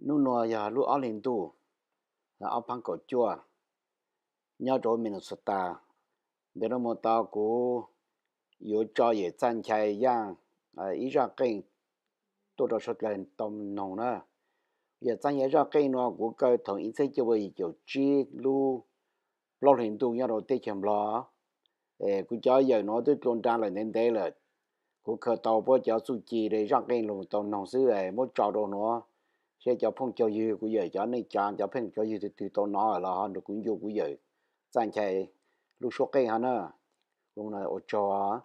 Hnub nuav yog lub ob hli ntuj, ob phav kaum cuaj, nyob rua Minnesota. Ntawm nuav moog tau kuv yuav tso Yawm Txaj Nchai Yaaj ib zaaj qeej tuaj rua suav dlawg tau noog na. Yawm Txaj Nchai Yaaj zaaj qeej nuav kuv kaw thaum ib txhiab cuaj puas yim caum tsib lub plaub hli ntuj nyob rua teb chaws Nplog. Es kuv cov yawm nuav twb dlua nra lawm ntev ntev lawm. Kuv khaws tau puab cov txuj ci le zaaj qeej lug tau noog xwb es muab tso rua nuav, seb cov phooj cov ywg, kuv yawm cov neej tsa, cov phooj cov ywg twg twg tau nov los ho nrug kuv ncu kuv yawm Txaj Nchai lub suab qeej ho na. Ua tsaug.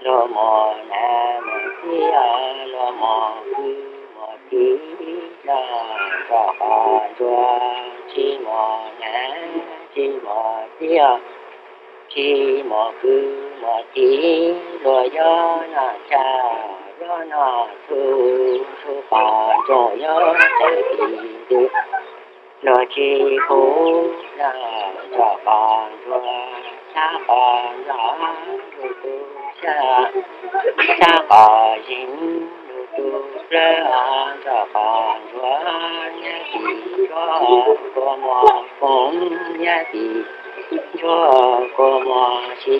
Luag mos nav mos txiv, luag mos kwv mos tij, nrog qhov ntsuag tsis mos nav tsis mos txiv, tsis mos kwv mos tij, luag yuav noj tshaj yuav noj txhuv, txhua qhov ntsuag yuav tseem tis ntws, luag tsis huv noj txog qhov ntsuag, txhab qhov ntsuag lug tu siab, txhab qhov zeeg lug tu plawv, txog qhov ntsuag nyiaj tis ntsuag kua muag foom, nyiaj tis ntsuag kua muag si.